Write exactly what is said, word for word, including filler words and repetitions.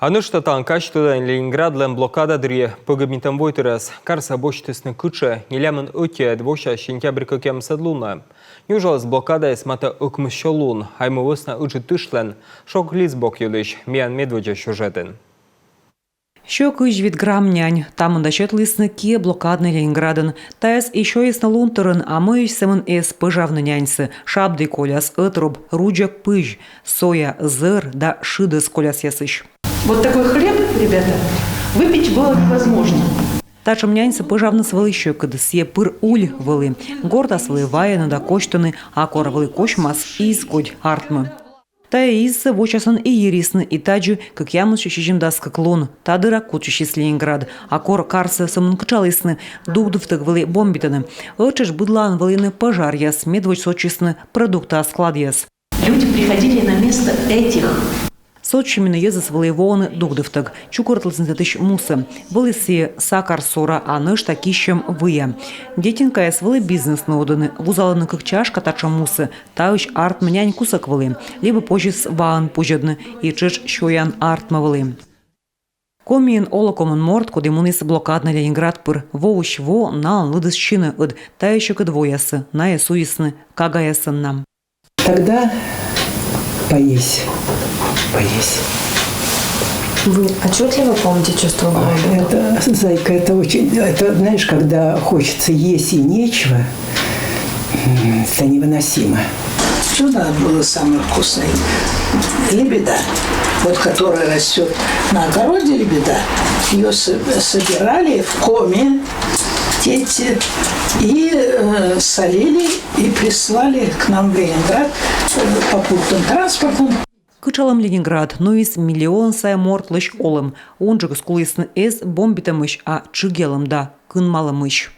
А нӧшта талун казьтывлӧны Ленинградлӧн блокада дырйи пӧгибнитӧм войтырӧс. Карсӧ босьтісны кытшӧ нелямын ӧтиӧд вося сентябрь кӧкъямысӧд лунӧ. Нюжаліс блокадаыс матӧ ӧкмыссё лун. Айму вӧсна Ыджыд тышлӧн шог Лизбок йылысь миян медводдза сюжетын. Сё кызь вит грамм нянь. Та мында сетлісны киӧ блокаднӧй Ленинградын. Тайӧс и сёйисны лунтырын, а мыйысь сӧмын эз пӧжавны няньсӧ. Шабді коляс ӧтруб, рудзӧг пызь, соя, зӧр да шыдӧс колясъясысь. Вот такой хлеб, ребята, выпить было невозможно. Татшӧм няньсӧ пӧжавныс вӧлі сьӧкыд, сійӧ пыр уль вӧлі. Гортас вӧлі вайӧны да косьтӧны, а кор вӧлі косьмас, из кодь артмы. Тайӧ изсӧ вочасӧн и йирисны, и тадзи кӧкъямыс сизимдас кык лун. Та дыра кутчысис Ленинград. А кор карсӧ сӧмын кытшалісны, дугдывтӧг вӧлі бомбитӧны. Ӧттшӧтш быдлаын вӧліны пӧжаръяс, медводз сотчисны продукта складъяс. Люди приходили на место этих. Сотчӧминӧ йӧзыс вӧлі воӧны дугдывтӧг. Чукӧртлісны сэтысь мусӧ. Вӧлі сійӧ сакар сора, а нӧшта киссьӧм выя. Детинкаяс вӧлі бизнес нуӧдӧны, вузалӧны кык чашка татшӧм мусӧ. Таысь артмӧ нянь кусӧк вӧлі, либӧ позис ваӧн пузьӧдны, и тшӧтш сёян артмӧ вӧлі. Комиын олӧ комын морт, коді муніс блокаднӧй Ленинград пыр. Воысь во налӧн лыдыс сины ӧд. Тайӧ сьӧкыд воясӧ найӧ суисны кагаясӧн на. Тогда поесть, поесть. Вы отчетливо помните чувство голода? Ой, это, зайка, это очень, это, знаешь, когда хочется есть и нечего, м, это невыносимо. Что надо было самое вкусное? Лебеда, вот которая растет на огороде, лебеда, ее собирали в коме, дети, и э, солили и прислали к нам в Ленинград э, попутным транспортом. Кытшалӧм Ленинград нуис миллион сайӧ мортлысь олӧм. Унджыкыс кулісны эз бомбитӧмысь, а тшыгъялӧм да кынмалӧмысь.